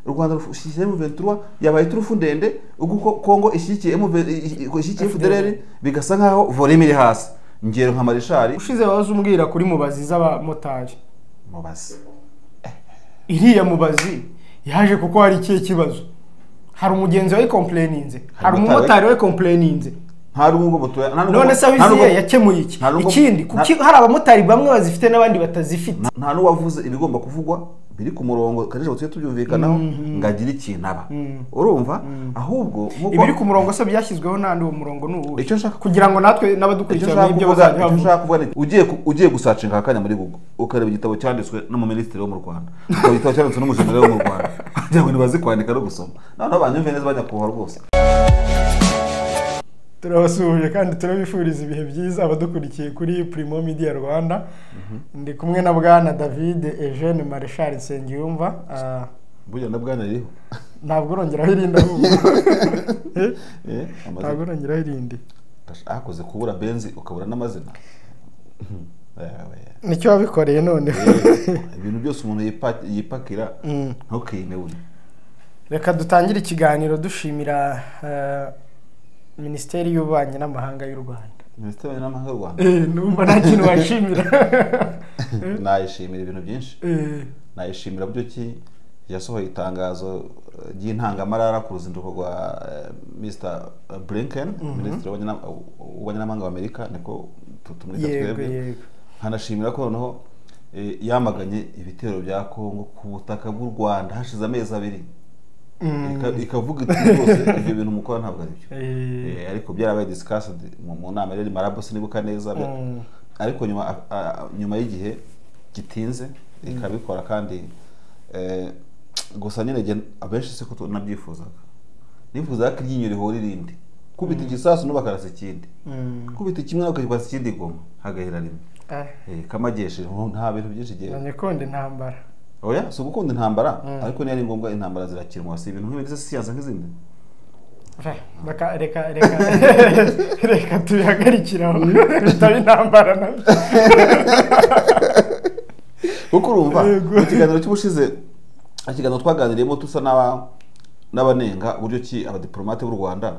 U Rwanda rushyigikiye M23, yabaye iturufu ndende uko Kongo ishyigikiye ishyigikiye FDLR, bigasa nkaho volume iri hasi. Ngero nka Marishari ushize waza umbwira kuri mubazi z'abamotari. Mubazi iriya mubazi yaje kuko hari ikihe kibazo? Hari umugenzi wayi complaininze, hari umumotari wayi complaininze, nta rwungo moto. None se abiziye yakemuye iki? Ikindi kuki hari abamotari bamwe bazifite n'abandi batazifite? Nta n'uwavuze ibigomba kuvugwa biri ku murongo kaje tuye tubyumvikanaho ngagira ikintu aba. Urumva ahubwo ibiri ku murongo se byashyizweho nandi uwo murongo nuwo. Icyo nshaka kugira ngo natwe n'abadukurikirana ibyo bazajya bavuga. Icyo nshaka kuvuga ni ugiye gusacinga akanya muri Google ukareba igitabo cyanditswe n'umuminisitiri wo mu Rwanda, ukaba igitabo cyanditswe n'umujenerali wo mu Rwanda, kugira ngo nibazi kwandika no gusoma. Noneho banyumve neza bajya kuha rwose. Turabasuhuje kandi turabifuriza ibihe byiza abadukurikiye kuri Primo Media Rwanda. Ndi kumwe na bwana David Eugene Marshal Nsengiyumva. Burya na bwana ririho. Ntabwo urongeraho irindi ahubwo. Ntabwo urongeraho irindi. Akoze kubura benzi ukabura n'amazina. Nicyo wabikoreye none. Ibintu byose umuntu yipakira ntukime buri. Reka dutangire ikiganiro dushimira Minisiteri y'ububanyi n'amahanga y'u Rwanda. Minisiteri y'ububanyi n'amahanga y'u Rwanda. Numva nta kintu washimira. Nayishimira ibintu byinshi. Nayishimira buryo ki yasohoye itangazo ry'intangamarara ku ruzinduko rwa Mr Blinken, Minisitiri w'ububanyi n'amahanga wa Amerika, niko tumurika twebwe. Hanashimira ko noneho yamaganye ibitero bya Kongo ku butaka bw'u Rwanda hashize amezi abiri. Ikavuga iti rwose ibyo bintu mukora ntabwo ari byo. Ariko byarabaye discussed mu nama yari Malabo sinibuka neza, ariko nyuma y'igihe gitinze ikabikora. Kandi gusa nyine abenshi siko nabyifuzaga, nifuzaga ko iryinyo rihora irindi, kubita igisasu n'ubakarasa ikindi, kubita kimwe ukagikwasa ikindi goma hagahera rimwe. Kamageshe nta bintu byinshi gihe nanyakunda intambara. Oya, si ugukunda intambara, ariko niyo ari ngombwa intambara zirakinwa, si ibintu nk'ibindi siyansa nk'izindi. Reka reka reka reka tubihagarikiraho bitaba intambara nabyo. Kuko urumva mu kiganiro cy'ubushize, ikiganiro twaganiriyemo tusa n'abanenga uburyo ki abadiplomate b'u Rwanda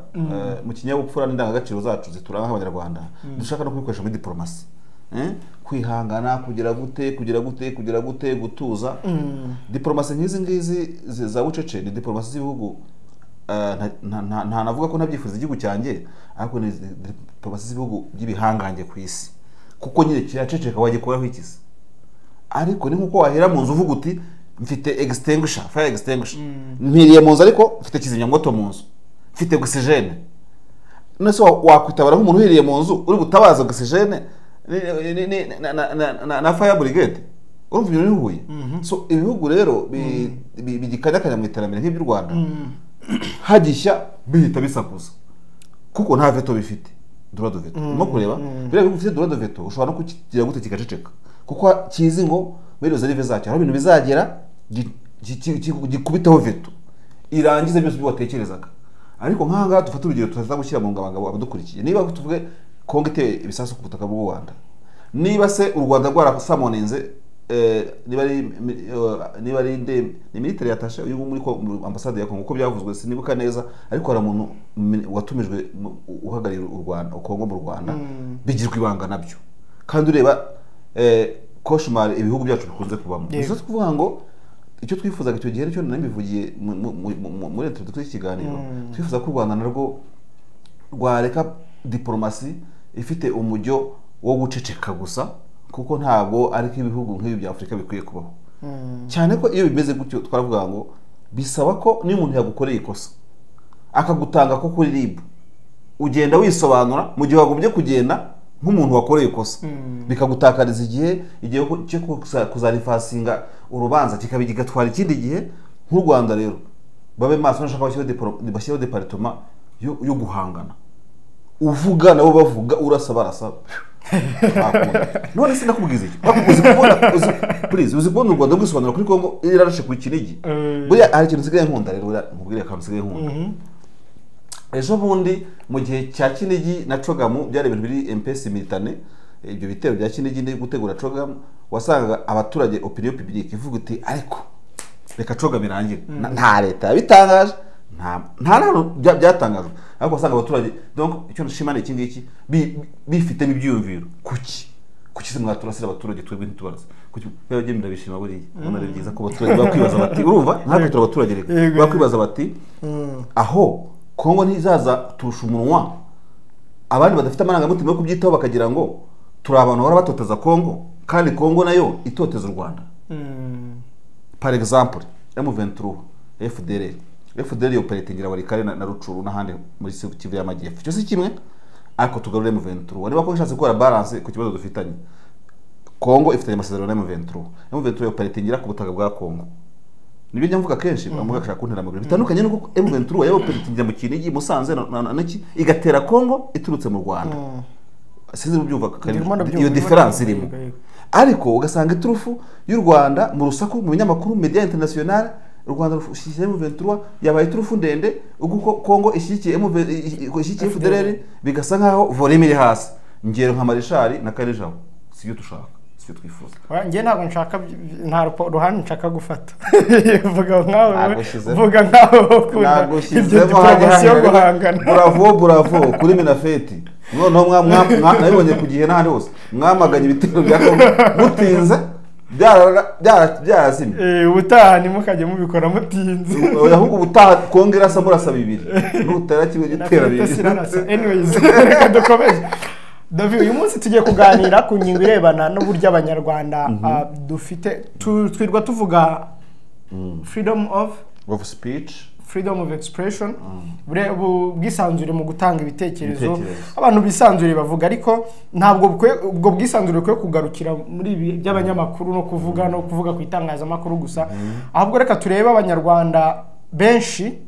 mu kinyabupfura n'indangagaciro zacu zituranga nk'Abanyarwanda dushaka no kubikoresha muri diplomasi. Kwihangana, kugira gute, kugira gute, kugira gute, gutuza. Diplomasi nk'izi ngizi za bucece ni diplomasi z'ibihugu nta navuga ko ntabyifuza igihugu cyanjye, ariko ni diplomasi z'ibihugu by'ibihangange ku isi, kuko nyine kiraceceka wagikoraho ikisi. Ariko ni nkuko wahera mu nzu uvuga uti mfite extinguisher, fire extinguisher, mpiriye mu nzu ariko mfite kizimyamwoto mu nzu, mfite oxygene. None se wakwitabara nk'umuntu uhiriye mu nzu uri gutabaza oxygene na fire brigade? Urumva ibintu bihuye. So ibihugu rero bigikanyakanya mu iterambere nk'iby'u Rwanda hagishya bihita bisakuza kuko nta veto bifite, droit de veto. Urimo kureba biriya bihugu bifite droit de veto, ushobora no kukigira gute kigaceceka kuko kizi ngo muri reserve zacyo hari ibintu bizagera gikubiteho veto irangize byose ibyo watekerezaga. Ariko nk'aha ngaha dufate urugero tutaza gushyira mu ngabangabo abadukurikiye, niba tuvuge Kongo iteye ibisasu ku butaka bw'u Rwanda, niba se u Rwanda rwarasamoninze, niba ari ni military attaché uyu muri ambasade ya Kongo uko byavuzwe sinibuka neza, ariko hari umuntu watumijwe uhagarariye u Rwanda Kongo mu Rwanda, bigirwa ibanga nabyo. Kandi ureba cauchemar ibihugu byacu bikunze kubamo. Gusa kuvuga ngo icyo twifuzaga icyo gihe nicyo nanabivugiye muri introduction y'ikiganiro, twifuza ko u Rwanda narwo rwareka diplomasi ifite umujyo wo guceceka gusa, kuko ntabwo ariko ibihugu nk'ibi bya Afurika bikwiye kubaho. Cyane ko iyo bimeze gutyo twaravuga ngo bisaba ko niyo umuntu yagukoreye ikosa akagutanga ko kuri RIB ugenda wisobanura mu gihe wagombye kugenda nk'umuntu wakoreye ikosa, bikagutakariza igihe cyo kuzarifasinga urubanza kikaba kigatwara ikindi gihe. Nk'u Rwanda rero babe maso nashaka bashyiraho departement yo guhangana, uvuga nabo bavuga, urasa barasa. None se ndakubwiza iki? Uzi kubona, please, uzi kubona u Rwanda rwisobanura kuri Kongo irarashe ku Kinigi. Buriya hari ikintu nsigaye nkunda rero, nkubwire akantu nsigaye nkunda. Ejo bundi mu gihe cya Kinigi na Cogamu byari ibintu biri MPS militane, ibyo bitero bya Kinigi ndi gutegura Cogamu, wasangaga abaturage opinion publique ivuga iti ariko Reka coga birangire. Nta leta yabitangaje, nta nta byatangajwe, ariko usanga abaturage donc icyo nshima ni iki ngiki bifitemo ibyiyumviro. Kuki mwaturasira abaturage twebwe ntitubarasa? Kuki byagiye ndabishima buriya ubona ari byiza ko abaturage bakwibaza bati urumva natwe turi abaturage, reka bakwibaza bati aho Kongo ntizaza turusha umunwa abandi badafite amarangamutima yo kubyitaho bakagira ngo turi abantu bahora batoteza Kongo kandi Kongo nayo itoteza u Rwanda. Par exemple M23 FDLR operatingira Walikale na Rucuru n'ahandi muri Kivu y'Amajyepfo, cyo si kimwe, ariko tugarure M23 niba ko ishatse gukora balance ku kibazo dufitanye. Kongo ifitanye amasezerano na M23, M23 operatingira ku butaka bwa Kongo. Nibyo njya mvuga kenshi, bamuga ashaka kuntera amaguru bitandukanye nuko M23 yaba operatingira mu Kinigi, Musanze na igatera Kongo iturutse mu Rwanda. Sinzi ubyumva iyo difference irimo, ariko ugasanga iturufu y'u Rwanda mu rusaku mu binyamakuru media international, u Rwanda rushyigikiye M23 yabaye iturufu ndende, uko Kongo ishyigikiye ishyigikiye FDLR bigasa nkaho volume iri hasi. Ngero nka Marishari na Karijabo sibyo dushaka, sibyo twifuza. Njye ntabwo nshaka, nta ruhande nshaka gufata. Vuga nkawe ukunda ibyo diplomasi yo guhangana. Bravo bravo kuri Minafeti. Noneho nabibonye ku gihe n'ahandi hose mwamaganye ibitero bya Kongo mutinze byarazimye. Ubutaha ntimukajye mubikora mutinze. Ahubwo ubutaha Kongo irasa murasa bibiri, nutera kimwe gitera bibiri. Anyways, reka dukomeze. David, uyu munsi tugiye kuganira ku ngingo irebana n'uburyo Abanyarwanda dufite twirwa tuvuga freedom of speech, freedom of expression, ubwisanzure mu gutanga ibitekerezo, abantu bisanzure bavuga, ariko ntabwo ubwo bwisanzure bukwiye kugarukira muri ibi by'abanyamakuru no kuvuga no kuvuga ku itangazamakuru gusa, ahubwo reka turebe Abanyarwanda benshi.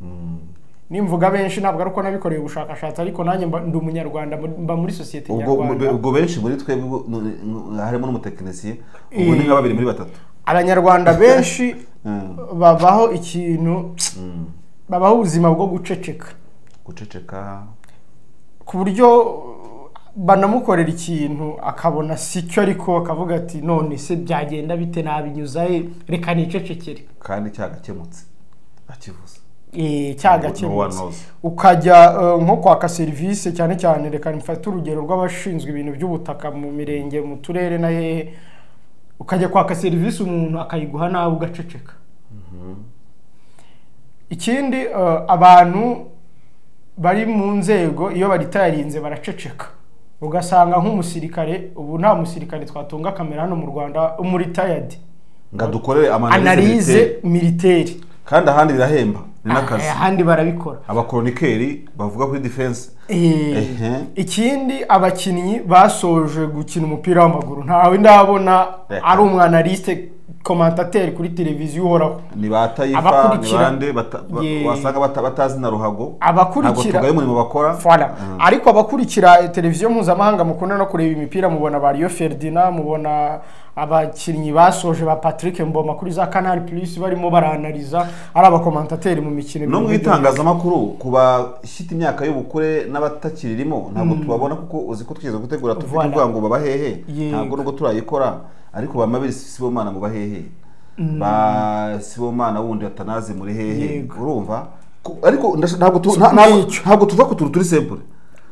Nimvuga benshi ntabwo ari uko nabikoreye ubushakashatsi, ariko nanjye ndi Umunyarwanda, mba muri sosiyete nyarwanda. Ubwo benshi muri twebwe harimo n'umutekinisiye, ubwo ni nka 2 muri 3. Abanyarwanda benshi babaho ikintu, babaho ubuzima bwo guceceka ku buryo banamukorera ikintu akabona sicyo, ariko akavuga ati none se byagenda bite, nabinyuza he, reka nicecekere, kandi cyagakemutse akivuze cyagakemutse. Ukajya nko kwaka serivisi, cyane cyane reka mfate urugero rw'abashinzwe ibintu by'ubutaka mu mirenge, mu turere na hehe, ukajya kwaka serivisi umuntu akayiguha nawe ugaceceka. Ikindi abantu bari mu nzego iyo baritarinze baraceceka, ugasanga nk'umusirikare, ubu nta musirikare twatunga kamera hano mu Rwanda umuritired nga dukorere analyse militaire, kandi ahandi birahemba ni nakazi, ahandi barabikora abakronikeri bavuga kuri defense. Ikindi abakinnyi basoje gukina umupira w'amaguru ntawe ndabona ari umwanaliste commentateur kuri televiziyo uhoraho, ni batayifa ni bande wasanga batazi na ruhago, abakurikira ntabwo umurimo bakora. Ariko abakurikira televiziyo mpuzamahanga mukunda no kureba imipira, mubona ba Rio Ferdinand, mubona abakinnyi basoje ba Patrick Mboma kuri za Canal Plus barimo baranaliza, ari abakomentateri mu mikino. No mu itangazamakuru kuba shyita imyaka y'ubukure n'abatakiririmo ntabwo tubabona, kuko uzi ko twigeze gutegura tuvuga ngo babahehe, ntabwo nubwo turayikora, ariko ba Mabiri Sibomana ngo bahehe, ba Sibomana wundi atanazi muri hehe, urumva. Ariko ntabwo tuva ku turi simple,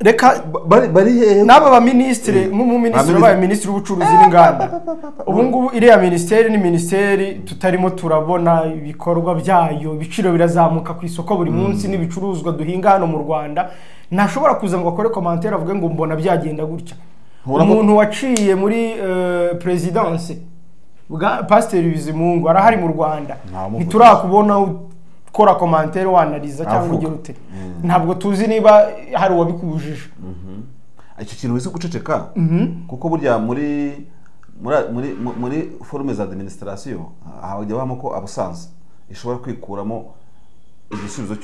reka bari hehe n'aba ba ministre, nk'umuministre wabaye ministre w'ubucuruzi n'inganda, ubu ngubu iriya ministeri ni ministeri tutarimo turabona ibikorwa byayo, ibiciro birazamuka ku isoko buri munsi n'ibicuruzwa duhinga hano mu Rwanda. Ntashobora kuza ngo akore commentaire avuge ngo mbona byagenda gutya. Umuntu waciye muri presidence bwa Pasteur Bizimungu arahari mu Rwanda, ntiturakubona ukora commentaire wanaliza cyangwa ugira ute, ntabwo tuzi niba hari uwabikubujije. Icyo kintu wese guceceka, kuko burya muri muri muri forme za administration hajya bamo ko abusanzwe ishobora kwikuramo igisubizo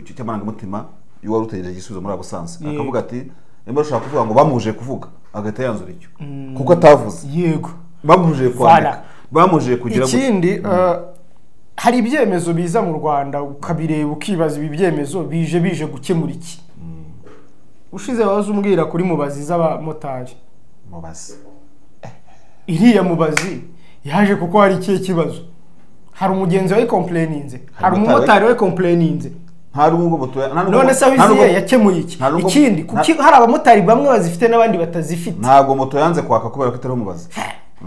cy'amarangamutima y'uwari utegereje igisubizo muri abusanzwe, akavuga ati nimba ushaka kuvuga ngo bamuje kuvuga, agahita yanzura icyo kuko atavuze. Yego, bamuje kwandika, bamuje kugira. Ikindi hari ibyemezo biza mu Rwanda ukabireba ukibaza ibi byemezo bije gukemura iki. Ushize waza umbwira kuri mubazi z'abamotari, mubazi iriya mubazi yaje kuko hari ikihe kibazo. Hari umugenzi wayikomplayininze, hari umumotari wayikomplayininze, nta n'ubwo moto none se abiziye yakemuye iki? Ikindi, kuki hari abamotari bamwe bazifite n'abandi batazifite? Ntabwo moto yanze kwaka kubera ko itari mubaza.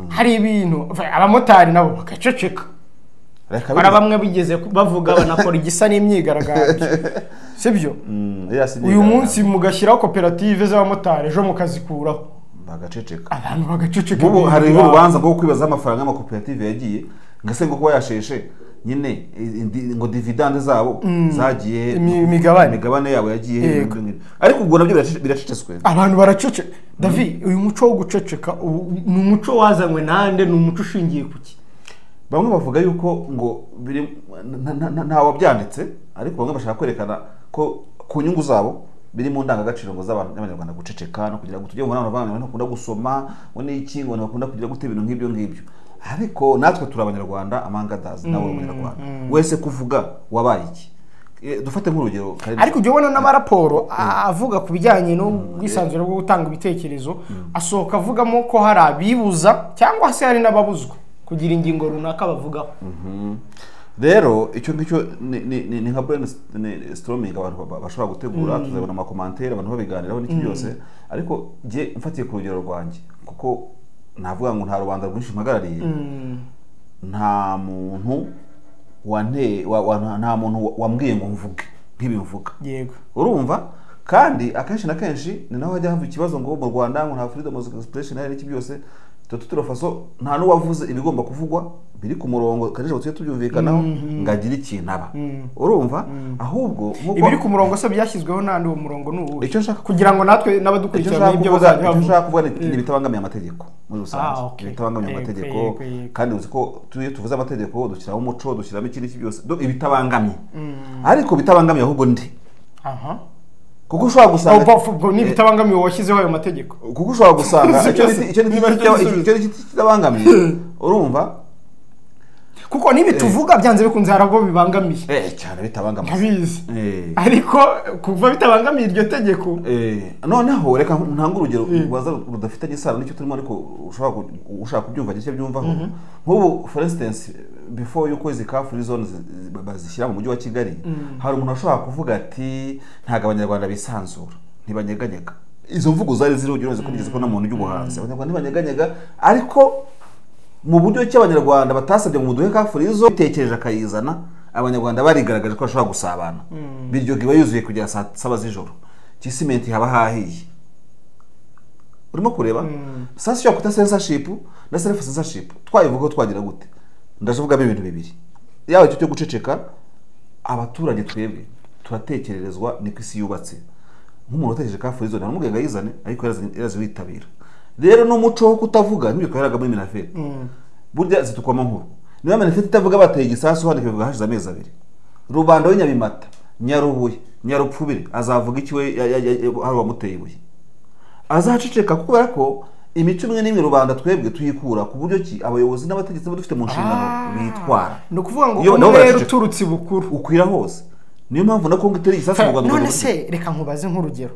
Hari ibintu abamotari nabo bagaceceka. Hari bamwe bigeze bavuga banakora igisa n'imyigaragambyo, sibyo? Uyu munsi mugashyiraho koperative z'abamotari, ejo mukazikuraho, bagaceceka. Abantu bagaceceka. Ubu hari urubanza rwo kwibaza amafaranga y'amakoperative yagiye, ngase ngo kuba yasheshe nyine ngo dividende zabo zagiye, imigabane yabo yagiye, ariko ubwo nabyo biracecetswe, abantu baraceceka. David, uyu muco wo guceceka ni umuco wazanywe nande? Ni umuco ushingiye kuki? Bamwe bavuga yuko ngo nta wabyanditse, ariko bamwe bashaka kwerekana ko ku nyungu zabo biri mu ndangagaciro ngo z'abantu b'Abanyarwanda guceceka no kugira ngo tujye mu nama abantu bakunda gusoma ngo n'iki ngo bakunda kugira gute ibintu nk'ibyo ngibyo. Ariko natwe turi Abanyarwanda, amangadazi nawe Umunyarwanda wese kuvuga wabaye iki? Dufate nk'urugero, ariko ujya ubona n'amaraporo avuga ku bijyanye n'ubwisanzure bwo gutanga ibitekerezo, asohoka avugamo ko hari abibuza cyangwa se hari n'ababuzwa kugira ingingo runaka bavugaho. Rero icyo ngicyo ni nka brainstorming abantu bashobora gutegura, tuzabona amakomantere abantu babiganiraho n'iki byose. Ariko jye mfatiye ku rugero rwanjye, kuko navuga ngo nta rubanda rwinshi mpagarariye, nta muntu nta muntu wambwiye ngo mvuge nk'ibi mvuga. Yego, urumva. Kandi akenshi na kenshi ni naho hajya hava ikibazo ngo mu Rwanda ngo nta freedom of expression hari n'iki byose. Tuturo faso nta n'uwavuze ibigomba kuvugwa biri ku murongo kandi tujye tubyumvikanaho ngagira ikintu aba. Urumva, ahubwo ibiri ku murongo se byashyizweho nandi, uwo murongo ni uwuhe? Icyo nshaka kugira ngo natwe n'abadukurikirana ibyo bazajya bavuga, icyo nshaka kuvuga ni ibitabangamiye amategeko muri rusange, ibitabangamiye amategeko. Kandi uzi ko tuye tuvuze amategeko dushyiraho umuco, dushyiramo ikindi byose ibitabangamiye, ariko bitabangamiye ahubwo ndi kuko ushobora gusanga ubwo ni bitabangamiye washyizeho ayo mategeko, kuko ushobora gusanga icyo kitabangamiye. Urumva, kuko nibi tuvuga byanze bikunze hari abo bibangamiye cyane bitabangamiye, ntabizi, ariko kuva bitabangamiye iryo tegeko. Noneho reka ntange urugero rubaza rudafitanye isano n'icyo turimo, ariko ushobora ushaka kubyumva gike byumvaho. Nk'ubu for instance, before yuko izi car free zones bazishyira mu mujyi wa Kigali, hari umuntu ashobora kuvuga ati ntago Abanyarwanda bisanzura, ntibanyeganyega. Izo mvugo zari ziriho ugira ko nigeze ko n'umuntu by'ubuhanzi Abanyarwanda ntibanyeganyega, ariko mu buryo cy'Abanyarwanda batasabye mu muduhe car free zone bitekereje akayizana, Abanyarwanda barigaragaje ko bashobora gusabana. Biryo iba yuzuye kugera saa 7 z'ijoro, kisimenti haba hahiye. Urimo kureba sasa cyo kuta censorship na self censorship twayivuga twagira gute? Ndavuga ibintu bibiri, yaba icyo cyo guceceka, abaturage twebwe turatekererezwa niko isi yubatse. Nk'umuntu watekereje car free zone ntamubwiye ngo ayizane, ariko yarazi witabira. Rero n'umuco wo kutavuga n'ibyo twaheraga muri Minafete, burya zitukwamo nkuru. Niba Minafete itavuga bateye igisasu hano kivuga hashize amezi 2, rubanda w'inyabimata Nyarubuye Nyarupfubire azavuga iki we hari uwamuteye ibuye? Azaceceka kubera ko imico imwe n'imwe rubanda twebwe tuyikura ku buryo ki abayobozi n'abategetsi dufite mu nshingano bitwara. Ni ukuvuga ngo umwere uturutse ibukuru ukwira hose. Niyo mpamvu na Kongo itari igisasu mu Rwanda. None se reka nkubaze nk'urugero,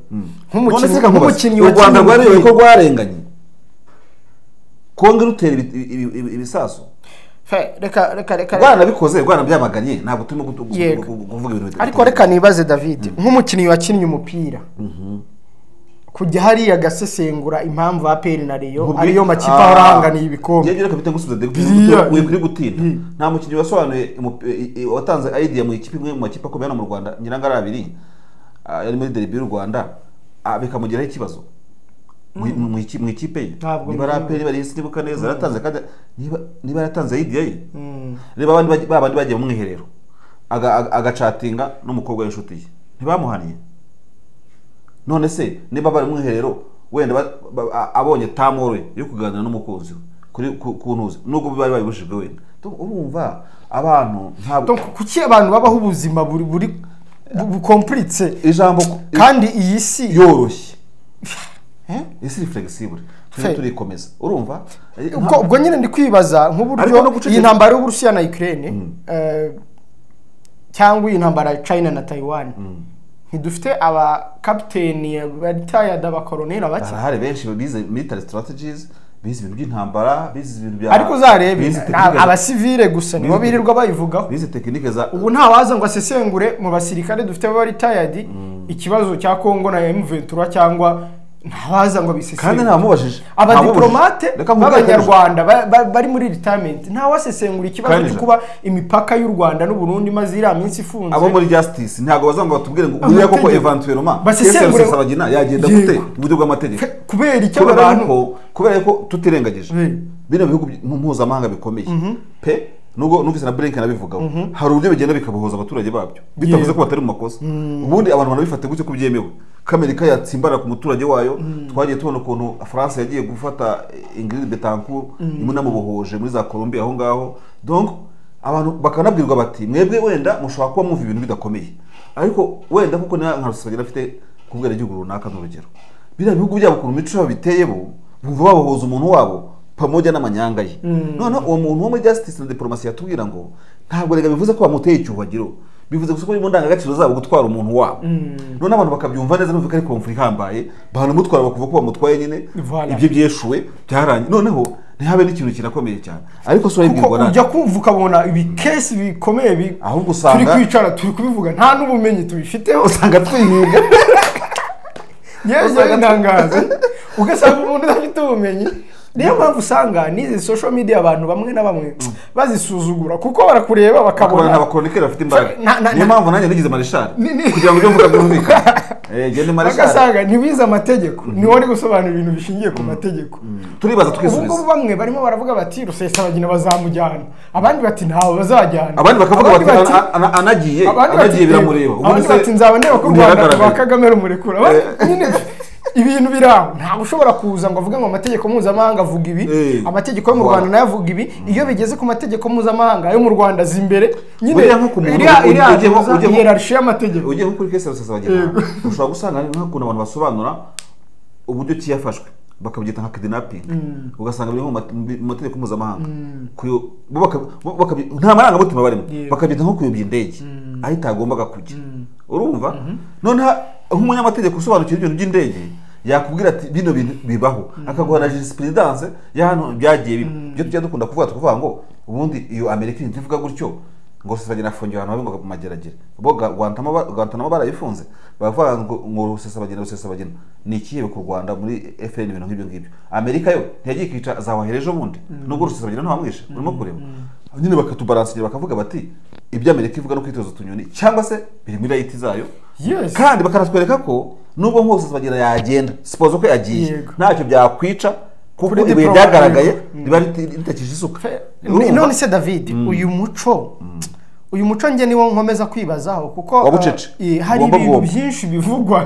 nk'umukinnyi u Rwanda rwariwe ko rwarenganye, Kongo rutera ibisasu. Reka rwanabikoze, rwanabyamaganye, ntabwo turimo kuvuga ibintu. Ariko reka nibaze David, nk'umukinnyi wakinnye umupira, kujya hariya agasesengura impamvu APR na Rayon ariyo makipe ahora ahanganiye ibikombe. Ngiye reka bite ngusubize wikuri gutinda. Nta mukinnyi wasobanuye watanze idea mu ikipe imwe mu makipe akomeye hano mu Rwanda, Nyirangara abiri yari muri derby y'u Rwanda, bikamugiraho ikibazo mu ikipe ye. Niba ari APR bari sinibuka neza, yaratanze kandi niba yaratanze idea ye. Reba abandi babandi bagiye mu mwiherero agacatinga n'umukobwa w'inshuti ye, ntibamuhaniye. None se niba bari mu mwiherero wenda abonye tamoro yo kuganira n'umukunzi we kuri ku ntuzi, nubwo bari babibujijwe wenda. Urumva abantu ntabwo kuki abantu babaho ubuzima buri bukomplitse ijambo, kandi iyi si yoroshye, isi ni flexible, turikomeza. Urumva ubwo nyine ndi kwibaza nk'uburyo iyi ntambara y'Uburusiya na Ukraine cyangwa iyi ntambara ya China na Taiwan, ntidufite aba captain retired, abakoroneri bake barahari benshi bize military strategies. Bize ibintu by'intambara, bize ibintu bya, Ariko uzarebe abasivile gusa nibo birirwa bayivugaho, bize technique za. Ubu ntawaza ngo asesengure mu basirikare dufite baba retired ikibazo cya Kongo na M23, cyangwa ntawaza ngo bisesengure. Kandi ntamubajije abadiplomate b'abanyarwanda bari muri retirement, ntawasesengura ikibazo cyo kuba imipaka y'u Rwanda n'u Burundi maze iriya minsi ifunze. Abo muri justice ntabwo bazanga batubwire ngo uriya koko eventuellement basesengure Rusesabagina yagenda gute mu buryo bw'amategeko, kubera icyo abantu, kubera ko tutirengagije bino bihugu mpuzamahanga bikomeye pe, nubwo numvise na Blinken abivugaho, hari uburyo bigenda bikabohoza abaturage babyo bitavuze ko batari mu makosa. Ubundi abantu banabifata gutyo ko byemewe, ko Amerika yatsimbara ku muturage wayo. Twagiye tubona ukuntu France yagiye gufata Ingrid Betancourt imunamubohoje muri za Colombia aho ngaho. Donc abantu bakanabwirwa bati mwebwe wenda mushobora kuba mwumva ibintu bidakomeye, ariko wenda kuko nka Rusesabagina afite kubwira igihugu runaka n'urugero, biriya bihugu byabo ukuntu imico yabo biteye, bo bumva babohoza umuntu wabo pamoja n'amanyanga ye. None uwo muntu wo muri justice na diplomasi yatubwira ngo ntabwo rega bivuze ko bamuteye icyubahiro, bivuze gusa ko mu ndangagaciro zabo gutwara umuntu wabo. None abantu bakabyumva neza, numva ko ari conflict ihambaye, banamutwara bakuva ko bamutwaye nyine, ibyo byeshuwe byarangiye. Noneho ntihabe n'ikintu kirakomeye cyane, ariko so yibwirwa nani ujya kumva ukabona ibikesi bikomeye, ahubwo usanga turi kwicara turi kubivuga nta n'ubumenyi tubifiteho, usanga twihinga yewe ntangaze, ugasanga umuntu udafite ubumenyi. Niyo mpamvu usanga n'izi social media abantu bamwe na bamwe bazisuzugura, kuko barakureba bakabona abakonikeri bafite imbaraga. Niyo mpamvu nanjye nigize marishari kugira ngo ibyo mvuga byumvikane. Gende marishari, bagasanga ntibize amategeko, niwe uri gusobanura ibintu bishingiye ku mategeko. Turibaza twisubiza. Ubu bamwe barimo baravuga bati Rusesabagina bazamujyana, abandi bati ntawe bazajyana, abandi bakavuga bati anagiye anagiye biramureba, abandi bati nzaba ndeba ko u Rwanda rwa Kagame rumurekura. Nyine ibintu biraho, ntabwo ushobora kuza ngo avuge ngo amategeko mpuzamahanga avuga ibi, amategeko yo mu Rwanda nayo avuga ibi. Iyo bigeze ku mategeko mpuzamahanga ayo mu Rwanda aza imbere nyine, iriya hierarchy y'amategeko. Ugiye nko kuri case Rusesabagina, ushobora gusanga nk'ukuntu abantu basobanura uburyo kiyafashwe bakabyita nka kidnapping, ugasanga biri mu mategeko mpuzamahanga, nta marangamutima barimo, bakabyita nko kuyobya indege aho itagombaga kujya. Urumva noneho nk'umunyamategeko usobanukiwe ibintu by'indege yakubwira ati bino bintu bibaho, akaguha na jurisprudence ya hano byagiye biba. Ibyo tujya dukunda kuvuga, tukuvuga ngo ubundi iyo Amerika ntivuga gutyo ngo Rusesabagina afungiwe ahantu habi ngo mageragere, bo Guantanamo barayifunze, baravuga ngo Rusesabagina ni ikihebe ku Rwanda muri FN, ibintu nk'ibyo ngibyo. Amerika yo ntiyagiye kwica zawahera ejo bundi, nubwo Rusesabagina ntamwishe, urimo kureba nyine bakatubalansigira bakavuga bati ibyo Amerika ivuga no kwitoza utunyoni cyangwa se biri muri right zayo. Kandi bakanatwereka ko nubwo nko Rusesabagina yagenda, suppose ko yagiye, ntacyo byakwica kuko ibihe byagaragaye riba ritakije isuka. None se David, uyu muco nge niwo nkomeza kwibazaho, kuko hari ibintu byinshi bivugwa,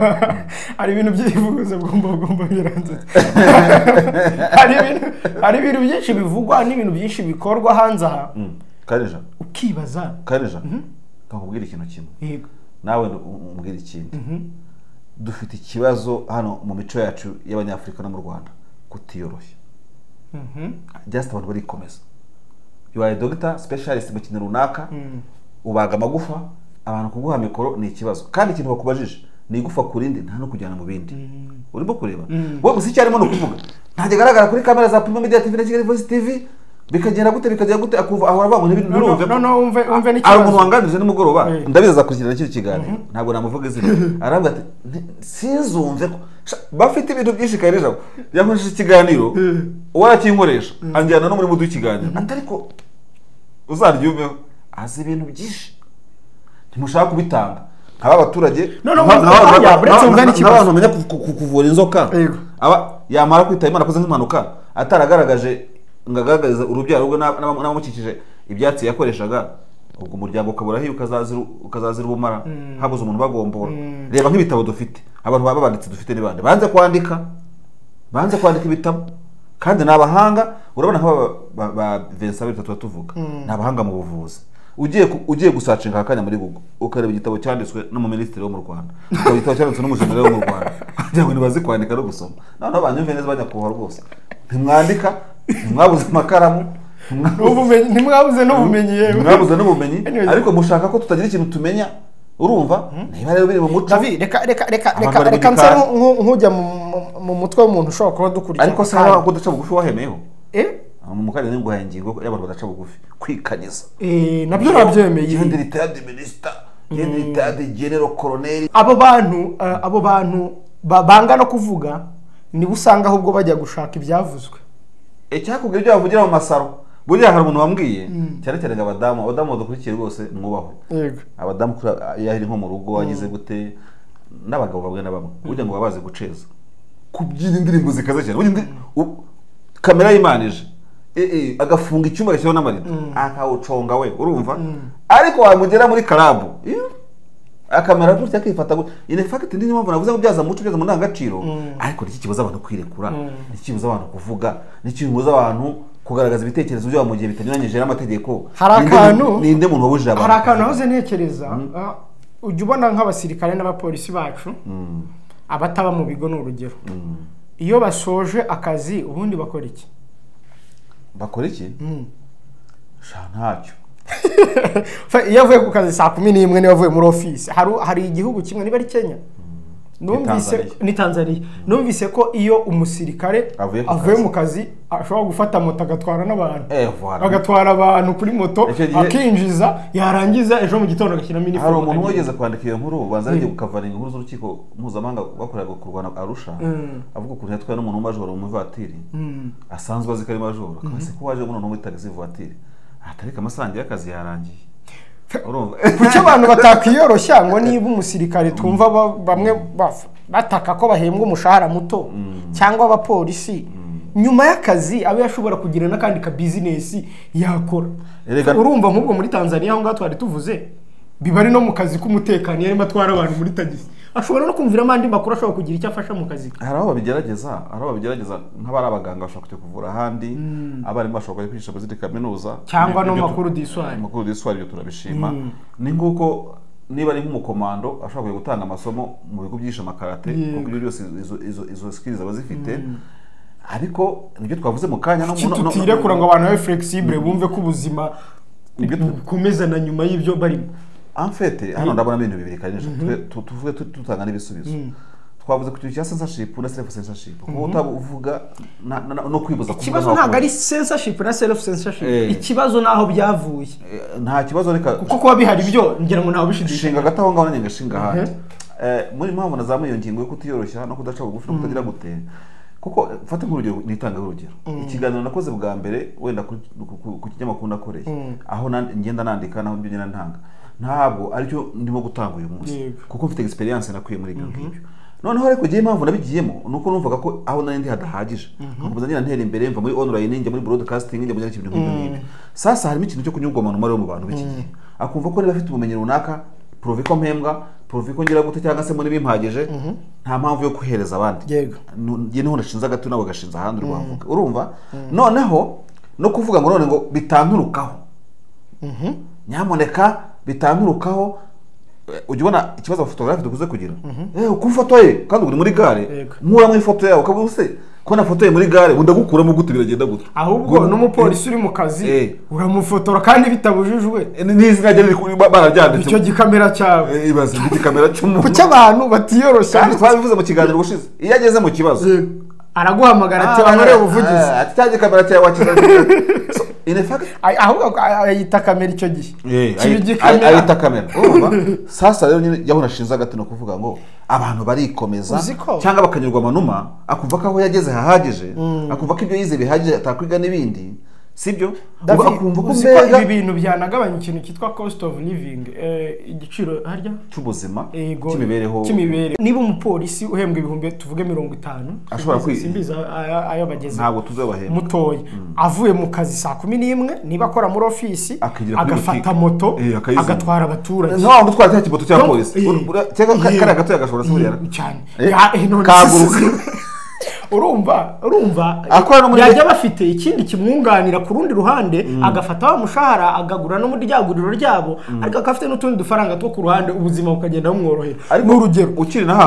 hari ibintu byivuze bwomba biranze, hari ibintu byinshi bivugwa n'ibintu byinshi bikorwa hanze aha. Kareja ukibaza, Kareja kakubwira ikintu kimwe nawe umbwira ikindi. Dufite ikibazo hano mu mico yacu y'abanyafurika no mu Rwanda, kutiyoroshya. Just abantu barikomeza. You are a doctor specialist mu kintu runaka, ubaga amagufa, abantu kuguha mikoro ni ikibazo, kandi ikintu bakubajije ni igufa kurindi nta no kujyana mu bindi. Urimo kureba wowe gusa icyo arimo no kuvuga ntajya agaragara kuri kamera za Primo Media TV na Kigali Voice TV, bikagenda gute bikagenda gute, akumva ahora avuga ngo ntibirumve. No umve n'ikibazo. Ari umuntu wanganije nimugoroba, ndabizi akurikirana kino kiganiro, ntabwo namuvuga izina, aravuga ati sinzumve ko bafite ibintu byinshi. Kareja yankoresheje ikiganiro, uwarakinkoresha anjyana no muri mudu ikiganiro, atariko uzaryumeho azi ibintu byinshi ntimushaka kubitanga nk'aba abaturage n'abantu bamenya kuvura inzoka, aba yamara kwitaba Imana akoze nk'impanuka ataragaragaje ngo agaragarize urubyaro rwe n'abamukikije ibyatsi yakoreshaga, ubwo umuryango ukabura hiyo ukazazira ubumara, habuze umuntu bagombora. Reba nk'ibitabo dufite, abantu baba banditse dufite ni bande banze kwandika ibitabo, kandi ni abahanga. Urabona nk'aba ba Vincent bitatu tuvuga ni abahanga mu buvuzi. Ugiye gusacinga akanya muri Google ukareba igitabo cyanditswe n'umuminisitiri wo mu Rwanda, ukaba igitabo cyanditswe n'umujenerali wo mu Rwanda, kugira ngo ntibazi kwandika no gusoma. Noneho banyumve neza banyakubaha rwose, ntimwandika, ntimwabuze amakaramu, ntimwabuze n'ubumenyi, yewe ntimwabuze n'ubumenyi, ariko mushaka ko tutagira ikintu tumenya. Urumva niba rero biri mu muco. David, reka reka reka reka reka nsa nk'ujya mu mutwe w'umuntu ushobora kuba dukurikira. Ariko se hari ko udaca bugufi wahemeyeho? Mu karere n'inguha ingingo y'abantu badaca bugufi kwikanyiza. Nabyo nabyemeye. Gende retired minister, gende retired general colonel. Abo bantu banga no kuvuga nibo usanga ahubwo bajya gushaka ibyavuzwe. Icyakubwira ibyo bavugira mu masaro. Buriya hari umuntu wambwiye cyane cyane abadamu badukurikiye rwose mwubahwe. Abadamu yahiri nko mu rugo wagize gute n'abagabo bamwe na bamwe burya ngo babaze guceza kubyina indirimbo zikaze cyane. Kamera yimanije agafunga icyumba gashyiraho n'amarido akawuconga we, urumva? Ariko wamugera muri karabu akamera gutya akifata gutya. In fact ndi mpamvu navuze ngo byaza muco byaza mu ndangagaciro, ariko niki kibuza abantu kwirekura, niki kibuza abantu kuvuga, niki kibuza abantu kugaragaza ibitekerezo byabo mu gihe bitanyuranyije n'amategeko. Hari akantu ninde muntu wabujije abantu? Hari akantu nahoze ntekereza, ujya ubona nk'abasirikare n'abapolisi bacu abataba mu bigo ni urugero, iyo basoje akazi ubundi bakora iki? Bakora iki? Sha ntacyo. Iyo avuye ku kazi saa 11 niba avuye muri office, hari igihugu kimwe niba ari Kenya numvise ni Tanzania, numvise ko iyo umusirikare avuye mu kazi ashobora gufata moto agatwara n'abantu, agatwara abantu kuri moto akinjiza, yarangiza ejo mu gitondo agashyiramo iniforume. Hari umuntu wigeze kwandika iyo nkuru, ubanza agiye gukavaringa inkuru z'urukiko mpuzamahanga bakoreraga kurwana Arusha, avuga ukuntu yatwaye n'umuntu w'umajoro mu ivatiri asanzwe azi ko ari majoro, akaba se ko waje umuntu muri taxi voiture atareka amasange y'akazi yarangiye. Kuki abantu batakwiyoroshya ngo niba umusirikare twumva bamwe bataka ko bahembwa umushahara muto cyangwa abapolisi, nyuma y'akazi abe yashobora kugira n'akandi ka business yakora. Urumva nk'ubwo muri Tanzania aho ngaho twari tuvuze biba ari no mu kazi k'umutekano yarimo atwara abantu muri tagisi, ashobora no kumviramo andi makuru ashobora kugira icyo afasha mu kazi. Hari aho babigerageza, nk'abari abaganga bashobora kujya kuvura ahandi, abarimu bashobora kujya kwigisha muri kaminuza cyangwa no makuru d'histoire. Makuru d'histoire ibyo turabishima. Ni nguko niba ari nk'umukomando ashobora kujya gutanga amasomo mu bigo byigisha amakarate, kuko ibyo byose izo skills aba zifite. Ariko nibyo twavuze mu kanya no tutirekura ngo abantu babe flexible bumve ko ubuzima bukomeza na nyuma y'ibyo barimo. En fait, hano ndabona ibintu bibiri kandi tuvuge tutanga n'ibisubizo. Twavuze ku kintu cya censorship na self censorship. Kuko utavuga no kwibuza kuvuga. Ikibazo ntabwo ari censorship na self censorship. Ikibazo naho byavuye. Nta kibazo reka kuko kuba bihari byo ngira ngo ntawe bishidikanya. Shinga gato aho ngaho nanjye ngashinga handi. Muri mpamvu nazamuye iyo ngingo yo kutiyoroshya no kudaca bugufi no kutagira gute. Kuko mfate nk'urugero nitanga urugero. Ikiganiro nakoze bwa mbere wenda ku kinyamakuru nakoreye aho ngenda nandika naho ibyo ngenda ntanga. Ntabwo aricyo ndimo gutanga uyu munsi kuko mfite experience nakwiye muri ibyo ngibyo. Noneho ariko giye impamvu nabigiyemo nuko numvaga ko aho nari ndi hadahagije, nkakomeza ngira ntera imbere mva muri online njya muri broadcasting njya muri ibintu nk'ibyo ngibyo. Sasa harimo ikintu cyo kunyurwa abantu mari mu bantu b'iki gihe, akumva ko niba afite ubumenyi runaka prove ko mpembwa, prove ko ngira gute cyangwa se muri bimpagije, nta mpamvu yo kuhereza abandi. Ngiye niho nashinze agatu nawe gashinze ahandi urwavuga, urumva? Noneho no kuvuga ngo none ngo bitanturukaho, nyamuneka bitanturukaho. Ujya ubona ikibazo abafotogarafe dukuze kugira, uko ufotoye kandi uri muri gare nkuramo ifoto yawe ukavuga se ko nafotoye muri gare ndagukuramo gute, biragenda gute? Ahubwo n'umupolisi uri mu kazi uramufotora kandi bitabujijwe n'izina rye riri bararyanditse icyo gikamera cyawe, ibaze igikamera cy'umuntu. Kuki abantu batiyoroshya? Kandi twabivuze mu kiganiro ubushize, iyo ageze mu kibazo araguhamagara ati bankoreye ubuvugizi, ati cya gikamera cyawe wakiza. In fact ahubwo ayita kamera icyo gihe ayita kamera. Urumva sasa rero nyine yaho nashinze agati no kuvuga ngo abantu barikomeza cyangwa bakanyurwa amanuma, akumva ko aho yageze hahagije, akumva ko ibyo yize bihagije atakwiga n'ibindi, sibyo? Akumva ko mbega ibi bintu byanagabanya ikintu cyitwa cost of living, igiciro harya cy'ubuzima cy'imibereho. Niba umupolisi uhembwa ibihumbi tuvuge 50 ashobora kwisimbiza ayo bageze ntabwo tuzabahemba mutoya, avuye mu kazi saa 11 niba akora muri office agafata moto agatwara abaturage, no gutwara cya kimoto cya polisi cyangwa kariya gato yagashobora se buriya cyane kaguruka. Urumva yajya bafite ikindi kimwunganira ku rundi ruhande, agafata wa mushahara agagura no muri ryaguriro ryabo, ariko akafite n'utundi dufaranga two ku ruhande, ubuzima bukagenda bumworohera. N'urugero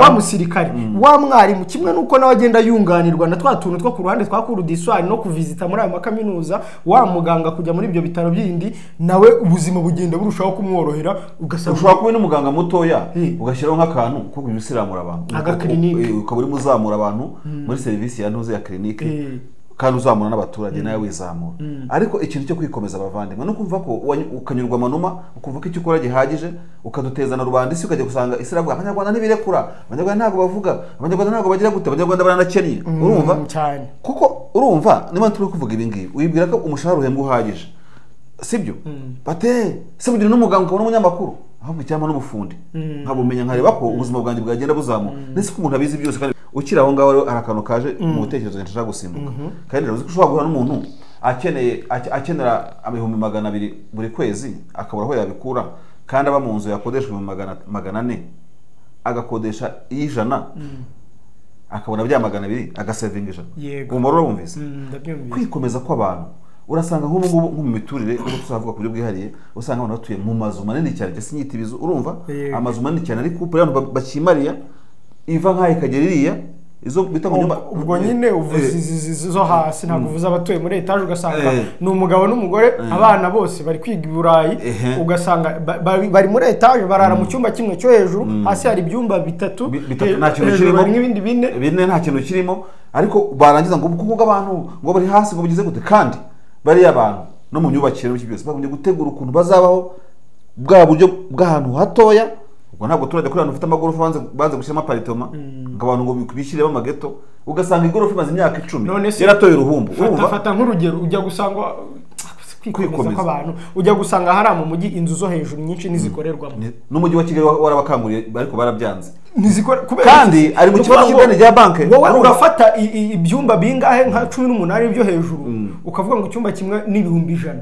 wa musirikare, wa mwarimu, kimwe nuko nawe agenda yunganirwa na twa tuntu two ku ruhande twakurudiswari no kuvizita muri ayo makaminuza, wa muganga kujya muri ibyo bitaro byindi, nawe ubuzima bugenda burushaho kumworohera. Ugasanga ushobora kuba n'umuganga mutoya ugashyiraho nk'akantu ko kubisiramura abantu, agaklinike, ukaba urimo uzamura abantu muri serivisi ya ntuze ya klinike, kandi uzamura n'abaturage nawe wizamura. Ariko ikintu cyo kwikomeza abavandimwe no kumva ko ukanyurwa amanuma, ukumva ko icyo ukora gihagije, ukaduteza na rubanda isi, ukajya gusanga isi iravuga abanyarwanda ntibirekura, abanyarwanda ntabwo bavuga, abanyarwanda ntabwo bagira gute, abanyarwanda baranakennye. Urumva cyane, kuko urumva niba turi kuvuga ibi ngibi wibwira ko umushahara uhembwa uhagije, sibyo? Bate se bugira n'umuganga ukabona umunyamakuru, ahubwo icyampa n'umufundi nkabumenya nkareba ko ubuzima bwanjye bwagenda buzamuka. Ndetse ko umuntu abizi byose kandi ukiri aho ngaho hari akantu kaje mu bitekerezo nshaka gusimbuka. Kandi rero uzi ko ushobora guhura n'umuntu akeneye akenera 200,000 buri kwezi, akabura aho yabikura, kandi aba mu nzu yakodeshwa 400,000, agakodesha 100, akabona bya 200, agasevinga 100. Umumaro urumvise? Kwikomeza kw'abantu urasanga nk'ubu ngubu nko mu miturire uko tuzavuga ku buryo bwihariye, usanga abantu batuye mu mazu manini cyane, ndetse nyita ibizu, urumva amazu manini cyane ari couple abantu bakimariya iva nkaho ikagera iriya izo bita ngo nyumba. Ubwo nyine uvuze zo hasi, ntabwo uvuze abatuye muri etaje, ugasanga ni umugabo n'umugore, abana bose bari kwiga i Burayi, ugasanga bari muri etaje barara mu cyumba kimwe cyo hejuru, hasi hari ibyumba bitatu nta kintu kirimo, n'ibindi bine nta kintu kirimo, ariko barangiza ngo kuko abantu ngo bari hasi ngo bigize gute, kandi bari abantu no mu myubakire n'iki byose bagombye gutegura ukuntu bazabaho bwa buryo bw'ahantu hatoya. Ubwo ntabwo turajya kuri ahantu ufite amagorofa banze gushyiramo aparitoma ngo abantu ngo bishyiremo amageto, ugasanga igorofa imaze imyaka 10 yaratoye uruhumbu. Fata nk'urugero, ujya gusanga kwikomeza kw'abantu, ujya gusanga hari mu mujyi inzu zo hejuru nyinshi nizikorerwamo, n'umujyi wa Kigali warabakanguriye ariko barabyanze, kandi ari mu kibazo cy'ideni rya banke. Wowe urafata ibyumba bingahe nka 18 byo hejuru, ukavuga ngo icyumba kimwe ni 100,000,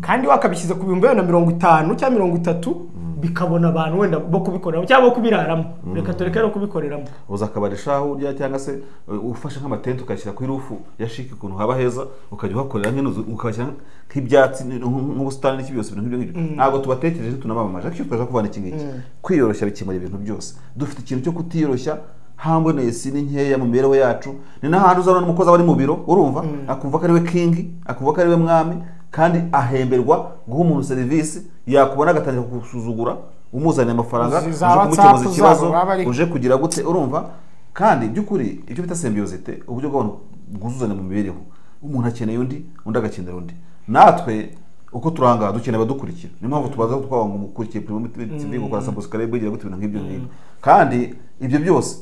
kandi wakabishyize ku 250 cyangwa 30, bikabona abantu wenda bo kubikoreramo cyangwa bo kubiraramo. Reka tureke no kubikoreramo. Uza akabarisha aho urya, cyangwa se ufashe nk'amatente ukashyira kuri rufu ya shiki ukuntu haba heza, ukajya uhakorera nk'inzu, ukashyira nk'ibyatsi nk'ubusitani n'iki byose, ibintu nk'ibyo ngibyo. Ntabwo tubatekereje tunabamamaje, ariko twaje kuvana iki ngiki. Kwiyoroshya bikemura ibintu byose. Dufite ikintu cyo kutiyoroshya, humbleness ni nkeya mu mibereho yacu. Ni n'ahantu uzabona n'umukozi aba ari mu biro, urumva akumva ko ari we king, akumva ko ari we mwami, kandi ahemberwa guha umuntu serivisi, yakubona agatangira kugusuzugura, umuzaniye amafaranga uje kumukemuza ikibazo, uje kugira gute, urumva. Kandi by'ukuri ibyo bita symbiosité, uburyo bw'abantu bwuzuzanya mu mibereho, umuntu akeneye undi, undi agakenera undi. Natwe uko turanga dukeneye abadukurikira, niyo mpamvu tubaza twaba ngo mukurikiye Primo TV, gukora subscribe, kugira gute, ibintu nk'ibyo ngibyo. Kandi ibyo byose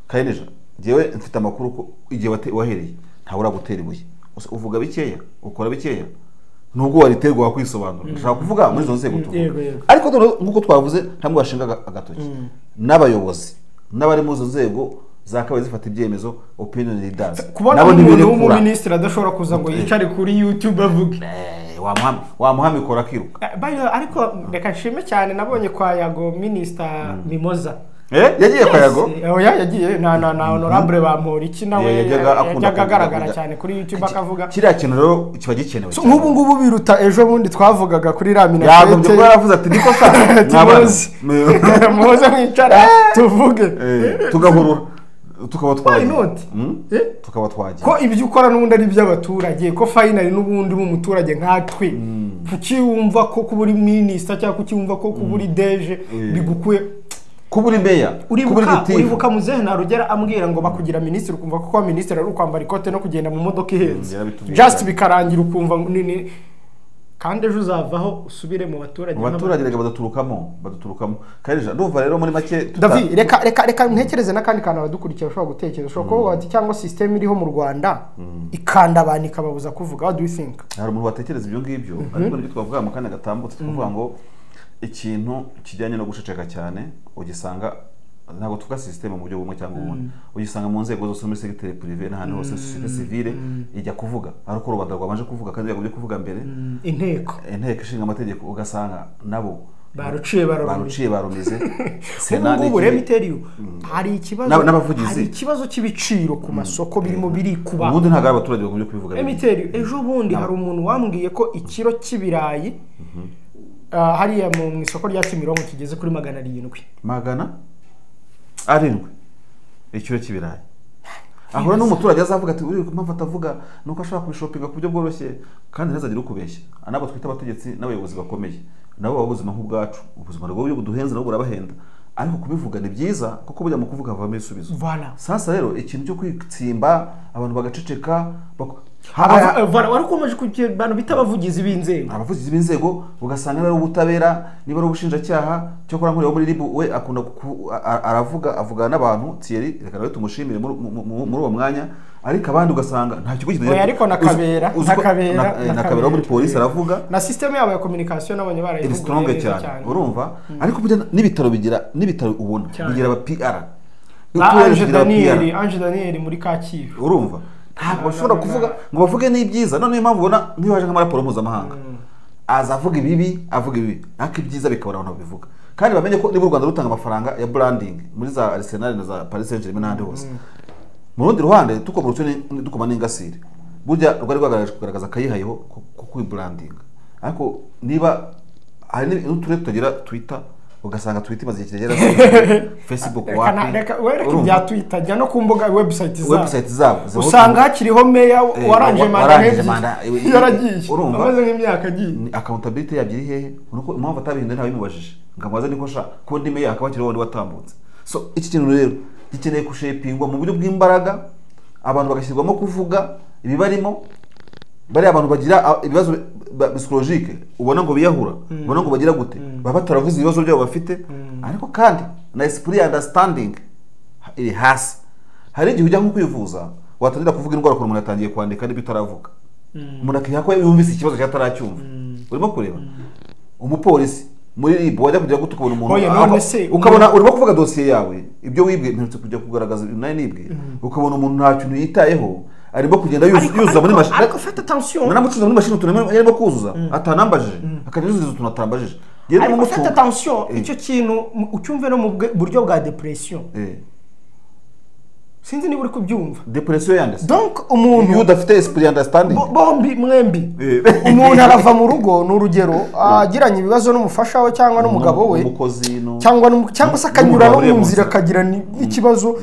Kayeneja, njyewe mfite amakuru ko igihe wahereye ntawe uragutera ibuye, uvuga bikeya, ukora bikeya, nubwo wariterwa wakwisobanura. Ndashaka kuvuga muri izo nzego tuvuga, ariko nkuko twavuze ntabwo bashinga agatoki n'abayobozi n'abari muri izo nzego zakabaye zifata ibyemezo, opinion leaders. Kubona umuntu w'umuminisitiri adashobora kuza ngo yicare kuri YouTube avuge, wamuha mikoro akiruka. Ariko reka nshime cyane, nabonye kwa Yago Minister Mimoza yagiye kwa Yago, oya yagiye na honorable Bamporiki nawe yajyaga agaragara cyane kuri YouTube akavuga kiriya kintu rero kiba gikenewe. Nk'ubu ngubu biruta ejo bundi twavugaga kuri Ramina yagombye kuba yaravuze ati niko sa muze mwicara tuvuge tugahurura tukaba twagiye, tukaba twagiye ko ibyo ukora n'ubundi ari iby'abaturage, ko finally n'ubundi uri umuturage nkatwe. Kuki wumva ko kuba uri minister cyangwa kuki wumva ko kuba uri DG bigukuye kuburi meya, kuburi gitifu? Uribuka muzehe Narugera ambwira ngo bakugira minister ukumva ko kuba minister ari ukwambara ikote no kugenda mu modoka ihenze, just bikarangira ukumva ni kandi ejo uzavaho usubire mu baturage. Mu baturage reka baduturukamo. Kandi ndumva rero muri make David, reka ntekereze n'akandi kantu abadukurikira bashobora gutekereza, ushobora kuvuga bati cyangwa system iriho mu Rwanda ikanda abantu ikababuza kuvuga. What do you think? Hari umuntu watekereza ibyo ngibyo, ariko nibyo twavuga mu kanya gatambutse, tukavuga ngo ikintu kijyanye no guceceka cyane ugisanga, ntabwo tuvuga system mu buryo bumwe cyangwa ubundi, ugisanga mu nzego zose, muri secteur privé n'ahandi hose, société civile ijya kuvuga ariko rubanda rwabanje kuvuga kandi yagombye kuvuga mbere, inteko ishinga amategeko, ugasanga nabo Baruciye bararumije. Baruciye barumize. Sena ngubu remiteri hari ikibazo, hari ikibazo cy'ibiciro ku masoko birimo biri kuba. Ubundi ntago abaturage bagombye kubivuga. Remiteri ejo bundi hari umuntu wambwiye ko ikiro cy'ibirayi hariya mu isoko rya Kimironko kigeze kuri 700. 700 ikiro cy'ibirayi. Ahora n'umuturage azavuga ati uri mpamvu atavuga nuko ashobora kubishopinga ku buryo bworoshye kandi ntazagire ukubeshya. Anabo twita abategetsi n'abayobozi bakomeye nabo baba ubuzima nk'ubwacu, ubuzima rwo buduhenze nabo burabahenda, ariko kubivuga ni byiza kuko bujya mu kuvuga havamo ibisubizo. Sasa rero ikintu cyo kwitsimba abantu bagaceceka wari ukomeje kugira abantu bita abavugizi b'inzego, abavugizi b'inzego ugasanga ari ubutabera niba ari ubushinjacyaha. Cyokora nkuriya muri RIB we akunda aravuga avugana n'abantu Thierry, reka nawe tumushimire muri uwo mwanya, ariko abandi ugasanga nta kigo kigira. Ariko na Kabera na Kabera muri polisi aravuga na system yabo ya communication n'abanye barayivuga cyane, urumva. Ariko n'ibitaro bigira, n'ibitaro ubona bigira aba PR, Ange Daniel muri Kacyiru, urumva ntabwo bashobora kuvuga ngo bavuge n'ibyiza. None niyo mpamvu ubona nk'iyo haje nk'amaraporo mpuzamahanga aza avuga ibibi, avuga ibibi, ariko ibyiza bikabura abantu babivuga. Kandi bamenye ko niba u Rwanda rutanga amafaranga ya branding muri za Arsenal na za Paris Saint-Germain n'ahandi hose, mu rundi ruhande dukoma n'ingasire, burya rwari rwagaragaje kugaragaza akayihayeho ko kwibranding. Ariko niba hari n'uturere tutagira Twitter, ugasanga Twitter imaze igihe kirekire, Facebook wapi, reka ibya Twitter jya no ku mbuga website zabo usanga hakiriho meya warangije manda yaragiye amaze nk'imyaka agiye. Accountability yabyo iri hehe? Nuko impamvu atabihinduye ntabimubajije ngamubaze niko sha ko ndi meya akaba akiriho wandi watambutse. So iki kintu rero gikeneye kushepingwa mu buryo bw'imbaraga, abantu bagashyirwamo kuvuga ibibarimo. Bari abantu bagira ibibazo psychologique ubona ngo biyahura, ubona ngo bagira gute, baba bataravuze ibibazo byabo bafite. Ariko kandi na esprit understanding iri hasi. Hari igihe ujya nko kwivuza watangira kuvuga indwara ukuntu umuntu atangiye kwandika n'ibyo utaravuga, umuntu akiha ko yumvise ikibazo cyataracyumva. Urimo kureba umupolisi muri RIB wajya kujya gutukubona umuntu ukabona urimo kuvuga dosiye yawe ibyo wibwe, mperutse kujya kugaragaza nayo nibwe, ukabona umuntu nta kintu yitayeho arimo kugenda yuzuza muri mashini. Ariko fata attention, nanamucuza muri mashini utuntu yarimo kuzuza atanambajije, akajya yuzuza utuntu atambajije. Ariko fata attention, icyo kintu ucyumve no mu buryo bwa depression. Sinzi niba uri kubyumva. Depression yandese. Donc umuntu iyo udafite esprit understanding bombi mwembi, umuntu arava mu rugo ni urugero agiranye ibibazo n'umufasha we cyangwa n'umugabo we cyangwa se akanyura no mu nzira akagira n'ikibazo,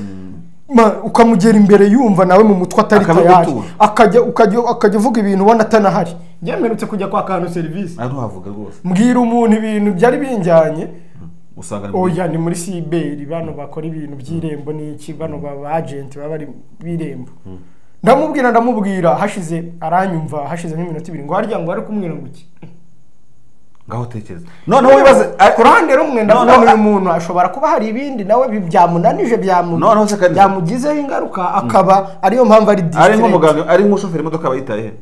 ukamugera imbere yumva nawe mu mutwe atari tayari, akajya ukajya uvuga ibintu ubona atanahari. Ngemerutse kujya kwa kantu service ntuhavuga rwose, mbwira umuntu ibintu byari binjyanye, oya ni muri cyber bano bakora ibintu by'irembo n'iki, bano ba agent baba bari b'irembo. Ndamubwira hashize aranyumva hashize nk'iminota ibiri ngo harya ngo ari kumwira ngo iki ngaho tekereza. Noneho wibaze ku ruhande rumwe ndabona uyu muntu ashobora kuba hari ibindi nawe byamunanije byamugizeho ingaruka, akaba ariyo mpamvu ari distress. Ari nk'umuganga, ari nk'umushoferi imodoka bayitaye he?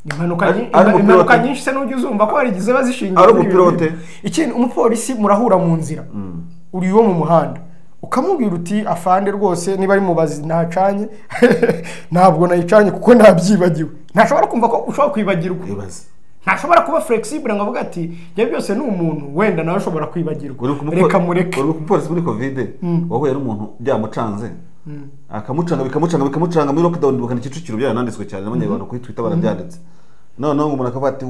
Impanuka nyinshi se n'ujya uzumva ko harigize bazishingiye ari umupilote. Ikindi umupolisi murahura mu nzira uri wo mu muhanda ukamubwira uti afande rwose niba ari mubazi ntacanye ntabwo nayicanye kuko nabyibagiwe, ntashobora kumva ko ushobora kwibagirwa. Ntashobora kuba flexible ngo avuga ati njye byose ni umuntu wenda nawe ashobora kwibagirwa, reka mureke. Uri umupolisi muri Covid wahuye n'umuntu byamucanze akamucanga bikamucanga muri lockdown bakana Kicukiro, byarananditswe cyane n'abanyarwanda kuri Twitter barabyanditse. Noneho umuntu akavuga ati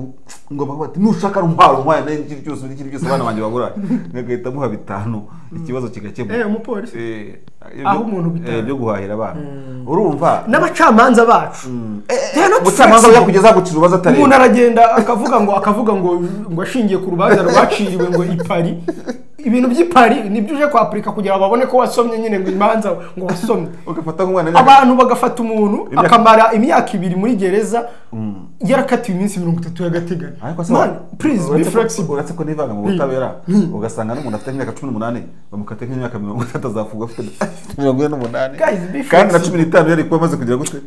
ngomba kuvuga ati nushaka runtwaro ntwaye n'iki cyose n'iki cyose abana banjye babura, ngahita muha 5 ikibazo kigakemuka. Umupolisi aho umuntu 5 byo guhahira abana, urumva n'abacamanza bacu. Umucamanza yakugeza gucira urubanza atari umuntu aragenda akavuga ngo ashingiye ku rubanza rwaciriwe ngo ipari ibintu by'ipari nibyo uje kwapurika kugira ngo babone ko wasomye nyine ngo imanza ngo wasomye. Ugafata nk'umwana, abantu bagafata umuntu akamara imyaka 2 muri gereza yarakatiwe iminsi 30 y'agateganyo. Man, please be flexible. Uretse ko nivanga mu butabera ugasanga n'umuntu afite imyaka 18 bamukate nk'imyaka 30 azafungwa afite 48, kandi na 15 yari kuba amaze kugira gute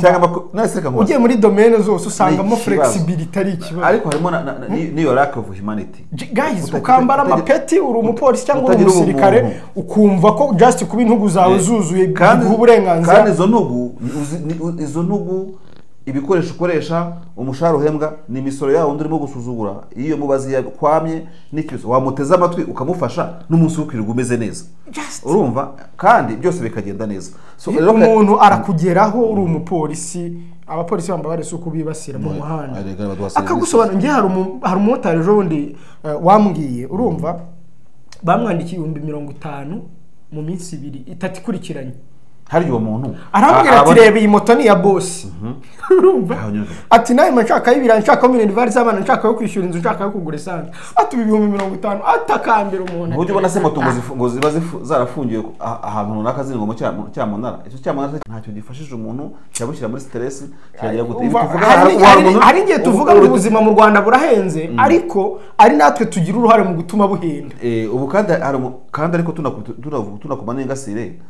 cyangwa nase reka ugiye muri domaine zose usangamo flexibility ari ikibazo. Ariko harimo n'iyo lack of humanity guys. Ukambara amapeti uri umupolisi cyangwa uri umusirikare ukumva ko just kuba intugu zawe zuzuye biguha uburenganzira. Kandi izo ntugu izo ntugu Ibikoresho ukoresha, umushahara uhembwa, ni imisoro yawo undi urimo gusuzugura. Iyo mubazi yakwamye n'ikibazo wamuteze amatwi ukamufasha, n'umunsi wo kwirirwa umeze neza. Urumva, kandi byose bikagenda neza. So rero umuntu arakugeraho uri umupolisi, abapolisi bamba bare uko bibasira mu muhanda, Erega baduha serivisi. akagusobanura. Njye hari umumotari ejo bundi wambwiye, urumva, bamwandikiye 50,000 mu minsi 2 3 ikurikiranye. Hari uwo muntu arambwira ati reba iyi moto ni iya boss. Urumva, Aho nyine. ati nawe nshaka y'ibirayi, nshaka minerval z'abana, nshaka yo kwishyura inzu, nshaka yo kugura esanse, ati 50,000, atakambira umuntu. Ntujya ubona se moto ngo ziba zarafungiwe ahantu runaka ziri ngo mu cyamunara. Icyo cyamunara ntacyo gifashije umuntu, kirabushyira muri stress, kiragira gute. Ibi Umva, tuvuga hari hari umuntu- hari igihe tuvuga ngo ubuzima mu Rwanda burahenze, ariko ari natwe tugira uruhare mu gutuma buhenda. Ubu kandi hari kandi ariko tunakoma n'ingasire,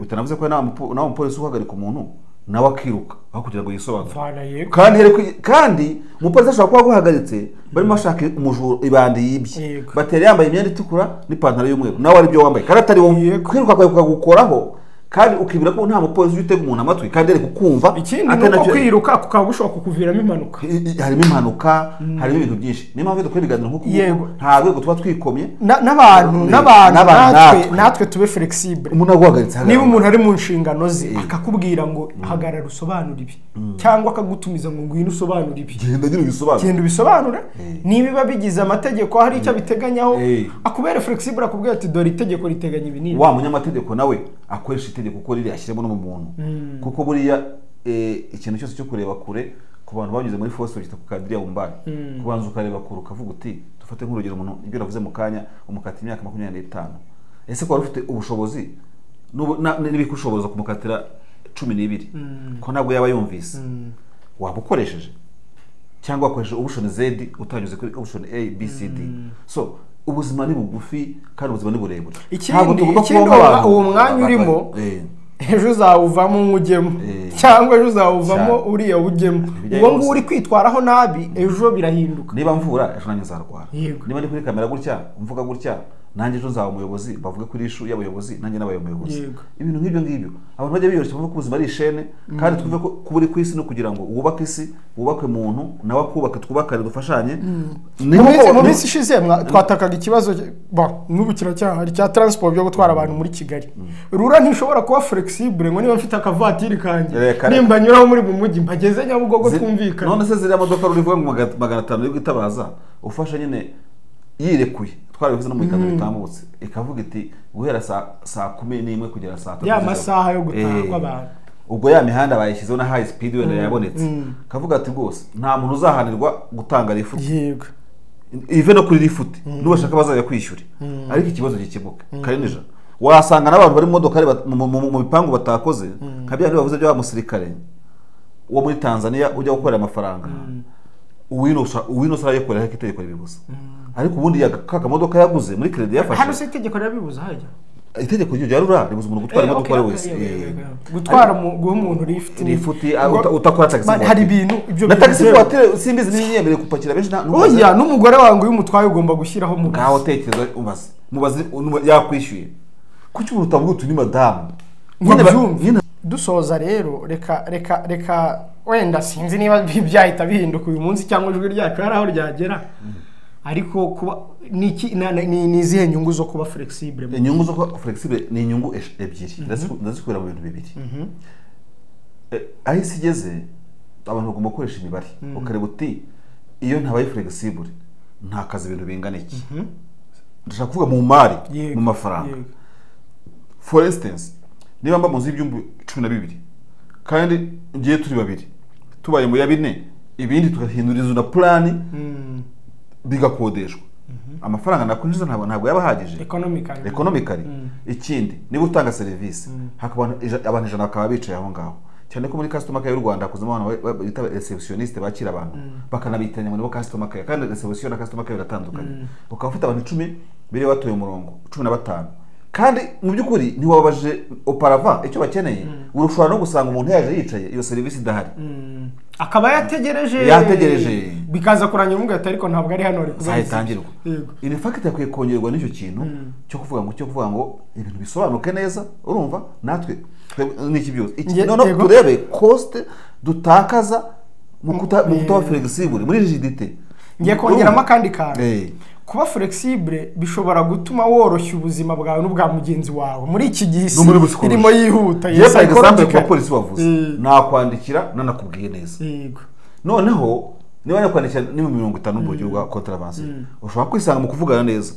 bitanavuze ko nawe umupolisi uhagarika umuntu nawe akiruka aho kugira ngo yisobanure. Mvana yego. Kandi kandi umupolisi ashobora kuba aguhagaritse barimo bashaka umujura ibandi yibye, batera yambaye imyenda itukura n'ipantaro y'umweru, nawe ari byo wambaye kandi atari wowe. Kwiruka kwawe kukagukoraho, kandi ukibwira ko nta mupolisi ujya utega umuntu amatwi kandi ari kukumva. Ikindi atari ni uko nacyo- kwiruka kukaba gushobora kukuviramo impanuka. Harimo impanuka, harimo ibintu byinshi. Niyo mpamvu dukora ibiganiro nk'uku nguku, nta rwego tuba twikomye. N'abantu, n'abantu, N'abantu, natwe. natwe tube flexible. Umuntu aguhagaritse, hagarara. Niba umuntu ari mu nshingano ze akakubwira ngo hagarara usobanure ibi, cyangwa akagutumiza ngo ngwino usobanure ibi, genda nyine ubisobanure. Genda ubisobanure. Niba biba bigize amategeko hari icyo abiteganyaho, akubere flexible, akubwira ati dore itegeko riteganya ibi n'ibi. Wa munyamategeko nawe akoresha itegeko uko riri, ashyiremo no mu muntu, kuko buriya ikintu cyose cyo kureba kure ku bantu banyuze muri force bagita ku kadiriya wumbari, kubanza ukareba kure ukavuga uti dufate nk'urugero umuntu ibyo navuze mu kanya, umukata imyaka 25, ese ko wari ufite ubushobozi n'ibikushoboza kumukatira 12, ko ntabwo yaba yumvise, waba ukoresheje cyangwa wakoresheje option Z utanyuze kuri option A B C D. So ubuzima ni bugufi kandi ubuzima ni burebure. Ntabwo tugomba Ikindi kubaho nk'abantu uwo mwanya urimo, ejo uzawuvamo nk'ujyemo, cyangwa ejo uzawuvamo uriya ujyemo. Ibijyanye Uwo n'ubuzima. nguwo uri kwitwaraho nabi, ejo birahinduka. Niba mvura ejo nanjye nzarwara. Yego. Niba ndi kuri kamera gutya mvuga gutya, nanjye ejo nzaba umuyobozi, bavuge kuri issue y'abayobozi, nanjye nabaye umuyobozi. Yego. Ibintu nk'ibyo ngibyo abantu bajya biyoroshya, bavuga ko ubuzima ari ishene, kandi twumve ko kuba uri ku isi no kugira ngo wubake isi, wubake umuntu nawe akubake, twubakane, dufashanye. Ni Mu nko- minsi ishize twatakaga ikibazo n'ubu kiracyahari cya transport byo gutwara abantu muri Kigali. Rura ntishobora kuba flexible ngo niba mfite akavatiri kanjye Reka, reka. nimba nyuraho muri mu mujyi mpageze Nyabugogo twumvikane. None se ziriya modoka rurivuga ngo 500 iri guitabaza, ufashe nyine yirekuye, twarabivuze no mu biganiro bitambutse, ikavuga iti guhera saa 11 kugera saa 3 Ya z'ijoro. masaha yo gutaha kw'abantu. Ubwo ya mihanda bayishyizeho na high speed wenda yabonetse, kavuga ati rwose nta muntu uzahanirwa gutanga lifuti, ive no kuri lifuti nubashaka bazajya kwishyura, ariko ikibazo gikemuke. Kare nijoro wasanga n'abantu bari mu modoka ari mu bipangu batakoze nka bya bindi bavuze bya wa musirikare wo muri Tanzania ujya gukorera amafaranga, uwino arayikorera ariko itegeko ribibuza, ariko ubundi ka kamodoka yaguze muri credit Hano yafashe. se itegeko rirabibuza hajya? Itegeko rya rura ribuza umuntu gutwara imodoka uwo ari we wese. Gutwara guha umuntu lifuti. Lifuti, utakora taxi Man, voiture. hari ibintu ibyo Na bintu taxi byewe. voiture simbizi niyemerewe gupakira benshi Oya, n'umugore wawe ngo iyo umutwaye ugomba gushyiraho mu Ngaho tekereza, ubaze mubaze yakwishyuye, kuki umuntu utavuga uti ni madamu ngo Nyine abyumve. nyine Dusoza rero, reka reka reka wenda sinzi niba byahita bihinduka uyu munsi cyangwa ijwi ryacu hari aho ryagera, ariko kuba ni iki ni izihe nyungu zo kuba flexible? Inyungu zo kuba flexible ni inyungu ebyiri, ndazikubira mu bintu bibiri. Aho isi igeze abantu bagomba gukoresha imibare, ukareba uti iyo ntabaye flexible ntakaza ibintu bingana iki, ndashaka kuvuga mu mari, mu mafaranga. For instance, niba mba mu nzu y'ibyumba 12 kandi ngiye turi babiri, tubaye mu ya bine, ibindi tugahindura inzu na plan bigakodeshwa, amafaranga nakwinjiza ntabwo yaba ahagije. Economically. Economically. Ikindi, niba utanga serivisi hakaba abantu 100 bakaba bicaye aho ngaho, cyane ko muri customer care y'u Rwanda hakuzemo abantu bita receptioniste bakira abantu, bakanabitiranya ngo nibo customer care, kandi reception na customer care biratandukanye, ukaba ufite abantu 10 biri batoye umurongo, 15, kandi mu by'ukuri ntiwababajije auparavant icyo bakeneye, ushobora no gusanga umuntu yaje yicaye iyo serivisi idahari. Akaba yategereje bikaza kurangira umugabo ariko ntabwo ari hano ari kuzahitangirwa. In fact yakwiye kongerwa n'icyo kintu cyo kuvuga ngo ibintu bisobanuke neza, urumva natwe n'iki byose. No turebe cost dutakaza mu kutaba flexible muri rigidité. Ngiye kongeramo akandi kantu. Kuba flexible bishobora gutuma woroshya ubuzima bwawe n'ubwa mugenzi wawe muri iki gihe isi irimo yihuta. Yes, example kwa polisi wavuze nakwandikira nanakubwiye neza. Noneho niba nakwandikira ni 50 mu buryo bwa contravention ushobora kwisanga mu kuvugana neza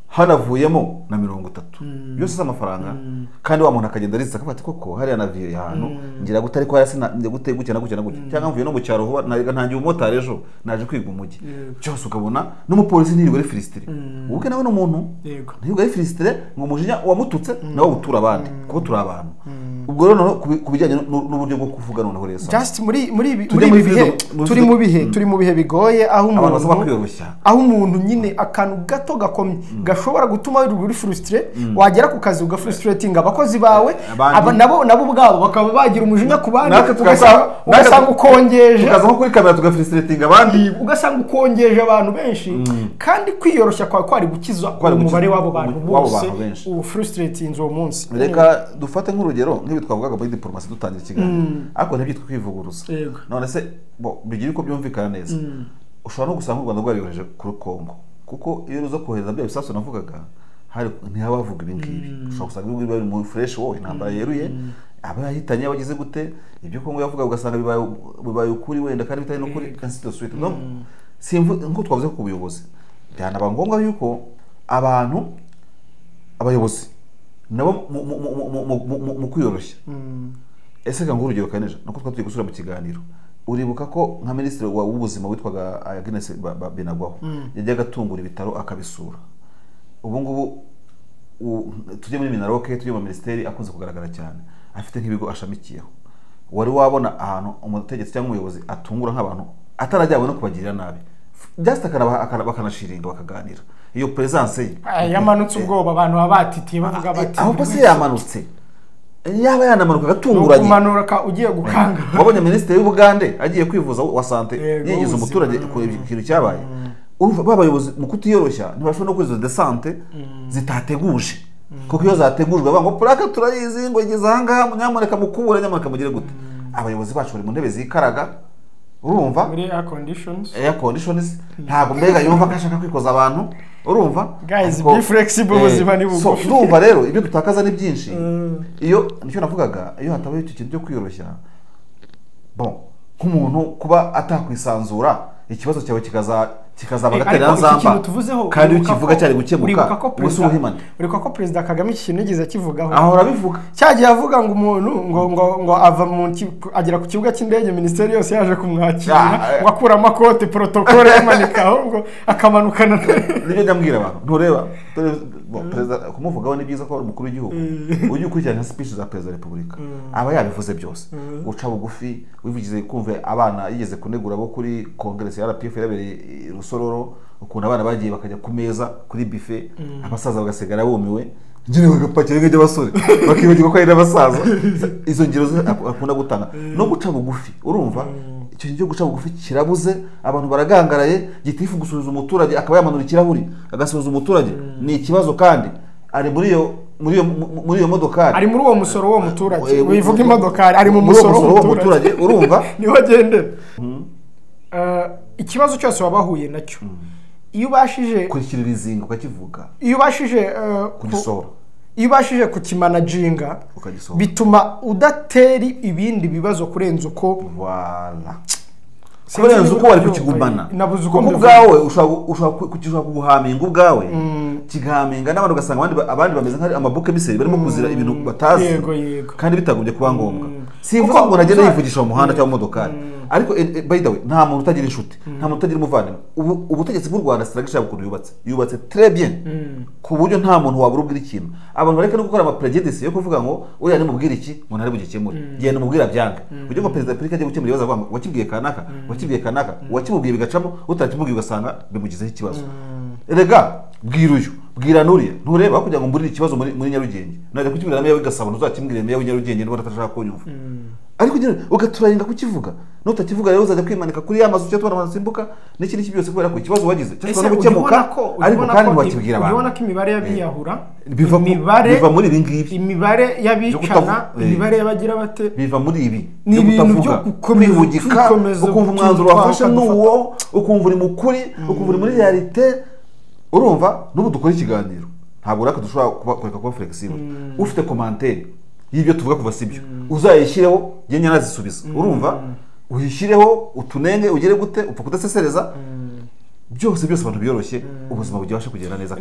hanavuyemo na 30 byose z'amafaranga, kandi wa muntu akagenda arizza akavuga ati koko hariya naviye ahantu ngira gute ariko hariya sina gute gutya na gutya na gutya, cyangwa mvuye no mu cyaro vuba nariga ntangiye umumotari ejo naje kwiga umujyi byose ukabona n'umupolisi ntirirwa ari frustré. Ubwe nawe n'umuntu ntirirwa ari frustré ngo umujinya wamututse nawe utura abandi kuko turi abantu. Ubwo rero kubijyanye n'uburyo bwo kuvuga noneho rero just muri bihe turi mu bihe bigoye aho umuntu aho umuntu nyine akantu gato gakomye gashobora gutuma uri frustré, wagera ku kazi ugafrustrating abakozi bawe nabo ubwabo bakaba bagira umujinya ku bandi, ugasanga ukongeje tukaza nko kuri kamera tugafrustrating abandi, ugasanga ukongeje abantu benshi. Kandi kwiyoroshya kwawe kwari gukiza umubare w'abo bantu bose ubu frustrating uwo munsi. Reka dufate nk'urugero nk'ibi twavugaga muri diplomasi dutangira ikiganiro, ariko ntibyitwa kwivuguruza. None se bigira uko byumvikana neza, ushobora no gusanga u Rwanda rwariyohereje kuri Kongo, kuko iyo ruza kohereza bya bisasu navugaga hari ntihabavuga ibi ngibi. Ushobora gusanga ibihugu biri mu fresh wowe intambara yeruye aba yahitanye abagize gute ibyo Kongo yavuga ugasanga bibaye ukuri wenda kandi bitari no kuri ainsi de suite. Donc simvu nko twavuze ku buyobozi byanaba ngombwa yuko abantu abayobozi nabo mu kwiyoroshya. Ese ka ngurugero kaneje nuko twatuye gusura mu kiganiro, uribuka ko nka minisitiri w'ubuzima witwaga Agnes Binagwaho yajyaga atungura ibitaro akabisura. Ubu ngubu tujye muri Minaroke, tujye mu ministeri akunze kugaragara cyane afite nk'ibigo ashamikiyeho. Wari wabona ahantu umutegetsi cyangwa umuyobozi atungura nk'abantu atarajyabona no kubagirira nabi, just bakanashiringa bakaganira. Iyo presence ye yamanutse ubwoba abantu babatitiye bavuga bati ahubwo se yamanutse yaba yanamanuka agatunguranye kumanuka ugiye gukanga. Wabonye minisitiri w'Ubugande agiye kwivuza wa sante yigize umuturage ikintu cyabaye. Urumva babayobozi mu kutiyoroshya ntibashobora no kwizuza de sante zitateguje, kuko iyo zategujwe bavuga ngo plaque turayizi ngo igeze aha ngaha nyamuneka mukubure nyamuneka mugire gute. Abayobozi bacu bari mu ntebe zikaraga, urumva muri air conditions ntabwo mbega yumva ko ashaka kwikoza abantu, urumva guys be flexible ubuzima ni bugufi. So ndumva rero ibyo dutakaza ni byinshi. Iyo nicyo navugaga, iyo hatabaye icyo kintu cyo kwiyoroshya, bon nk'umuntu kuba atakwisanzura ikibazo cyawe kikazaba gatera nzamba, kandi ukivuga cyari gukemuka ubusuhimane. Uribuka ko Perezida Kagame iki kintu yigeze akivugaho, aho urabivuga cyagiye avuga ngo umuntu ngo ava mu agera ku kibuga cy'indege ministeri yose yaje kumwakira ngo akura amakote protocole yamanikaho ngo akamanukana. Nibyo ndambwira abantu ntureba Perezida kumuvugaho ni byiza ko ari umukuru w'igihugu, ujye ukurikirana nka speech za Perezida wa Repubulika aba yabivuze byose, uca bugufi wivugize kumva abana yigeze kunegura bo kuri Congress ya RPF yabereye Rusororo, ukuntu abana bagiye bakajya ku meza kuri buffet abasaza bagasigara bumiwe, njye bagapakira nk'ijya basore bakibagirwa ko ari n'abasaza. Izo ngero akunda gutanga no guca bugufi, urumva icyo kintu cyo guca bugufi kirabuze, abantu baragangaraye. Gitifu gusubiza umuturage akaba yamanura ikirahuri agasubiza umuturage ni ikibazo, kandi ari muri iyo modokari, ari muri uwo musoro w'uwo muturage, wivuga imodokari ari mu musoro w'uwo muturage, urumva niho agendera. Ikibazo cyose wabahuye nacyo iyo ubashije kurikiririzinga ukakivuga, iyo ubashije kugisohora, iyo ubashije kukimanajinga bituma udatera ibindi bibazo kurenza uko wala kurenza uko wari kukigumana, kuko ubwawe ushobora kuguhaminga ubwawe kigahaminga n'abantu, ugasanga abandi bameze nk'ari amabuke miseri barimo kuzira ibintu batazi kandi bitagombye kuba ngombwa. Simvuga ngo nagenda yivugisha mu muhanda cyangwa mu modokari, ariko by the way nta muntu utagira inshuti, nta muntu utagira umuvandimwe. Ubutegetsi bw'u Rwanda strategy yabo ukuntu yubatse très bien ku buryo nta muntu wabura ubwira ikintu. Abantu bareka no gukora ama prejudice yo kuvuga ngo uriya nimubwira iki ngo ntari bugikemure, genda umubwira byanga, kugira ngo Perezida Repubulika ajye gukemura ibibazo avuga ngo wakibwiye kanaka, wakibwiye kanaka, wakimubwiye bigacamo, utakimubwiye ugasanga bimugizeho ikibazo. Erega bwira uyu bwira nuriya, ntureba kugira ngo mburire ikibazo muri Nyarugenge, najya kukibwira meya w'i Gasabo ntuzakibwire meya w'i Nyarugenge niba atashaka kunyumva. Ariko nyine ugaturarinda kukivuga, nutakivuga rero uzajya kwimanika kuri ya mazu, tubona amazu asimbuka n'iki n'iki byose, kubera ko ikibazo wagize cyashobora no gukemuka, ariko kandi ntiwakibwira abantu. Ubona ko imibare y'abiyahura biva muri ibi ngibi, imibare y'abicana, imibare y'abagira bate, biva muri ibi byo kutavuga, kwihugika, ukumva umwanzuro wafashe n'uwo, ukumva uri mukuri, ukumva uri muri realite. Urumva n'ubu dukora ikiganiro ntabwo reka dushobora kureka kuba flexible. Ufite commentaire y'ibyo tuvuga kuva sibyo uzayishyireho, njye nyanazisubiza. Urumva uyishyireho utunenge ugere gute, upfa kudasesereza byose byose abantu byoroshye, ubuzima bugibasha kugenda neza.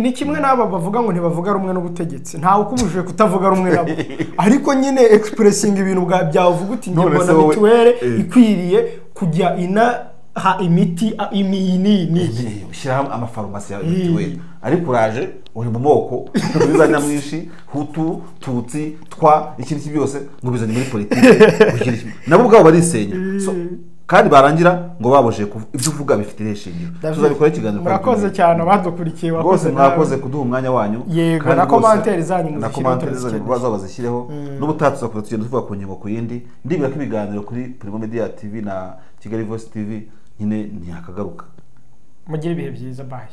Ni kimwe n'aba bavuga ngo ntibavuga rumwe n'ubutegetsi, ntawe ukubujije kutavuga rumwe nabo, ariko nyine expressing ibintu byawe uvuga uti njye mbona mituweli ikwiriye kujya inaha imiti iyi n'iyi, ushyiraho amafarumasi ya mituweli, ariko uraje uri mu moko za nyamwinshi, Hutu, Tutsi, Twa, iki n'iki byose ngo bizanye muri politiki, nabo ubwabo barisenya. Kandi barangira ngo baboje ibyo uvuga bifite ireshingiro. Tuzabikora ikiganiro. Murakoze cyane abadukurikiye, rwose mwakoze kuduha umwanya wanyu. Yego, na commentaire zanyu muzishyire, bazishyireho n'ubutaha tuzakomeza tugenda tuvuga ku ngingo ku yindi. Ndibwira ko ibiganiro kuri Primo Media TV na Kigali Voice TV nyine ntiyakagaruka. Mugire ibihe byiza, bye.